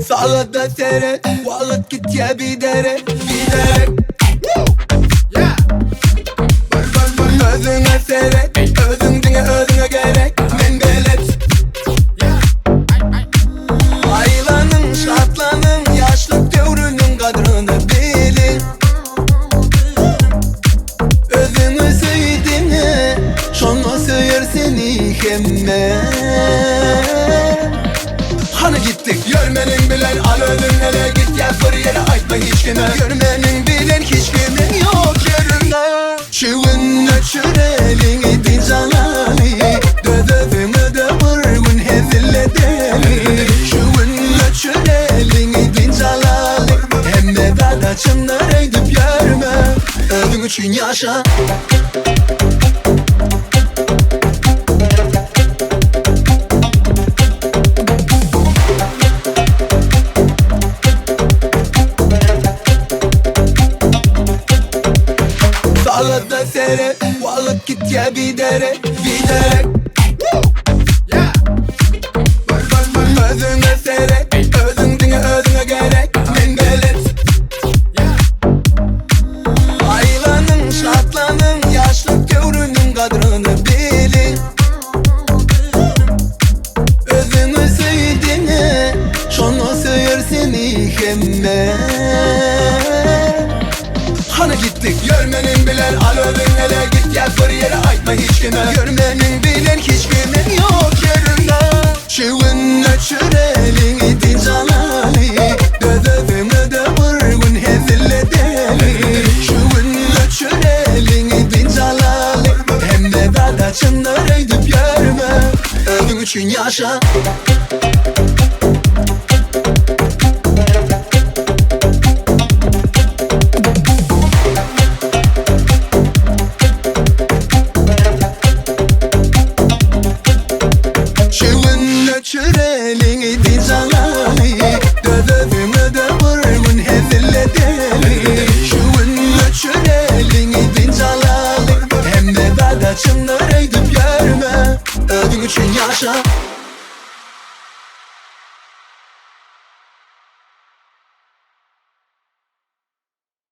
Sagada seret, wagt gitýä biderek, biderek. Özüňe seret, özüň diňe özüňe gerek, men belet. Aýlanyň, şatlanyň, ýaşlyk döwrüniň gadryny biliň. Özüňi söý diňe, şonda söýer seni hemme. Hany gitdik, ýör meniň bilen, al özüň ele gitýäs bir ýere aýtma hiç kime. Ýör meniň bilen hiç kimiň ýok ýerinde. Şu gün öçür eliňi dynç alaly, Döz özüňe-de bir gün hezil edeli. Şu gün öçür eliňi dynç alaly, Hemme zada çynlar öýdüp ýörme, Özüň üçin ýaşa. Sagada seret, wagt gitýä biderek, biderek. Özüňe seret, özüň diňe özüňe gerek, men belet. Aýlanyň, şatlanyň, ýaşlyk döwrüniň gadryny biliň. Özüňi söý diňe, şonda söýer seni hemme. Hany gitdik, ýör meniň bilen, al özüň ele gitýäs bir ýere aýtma hiç kime. Ýör meniň bilen hiç kimiň ýok ýerinde. Şu gün öçür eliňi dynç alaly, Döz özüňe-de bir gün hezil edeli. Şu gün öçür eliňi dynç alaly, Hemme zada çynlar öýdüp ýörme, Özüň üçin ýaşa. Şu gün öçür eliňi dynç alaly, Döz özüňe-de bir gün hezil edeli. Şu gün öçür eliňi dynç alaly, Hemme zada çynlar öýdüp ýörme, Özüň üçin ýaşa.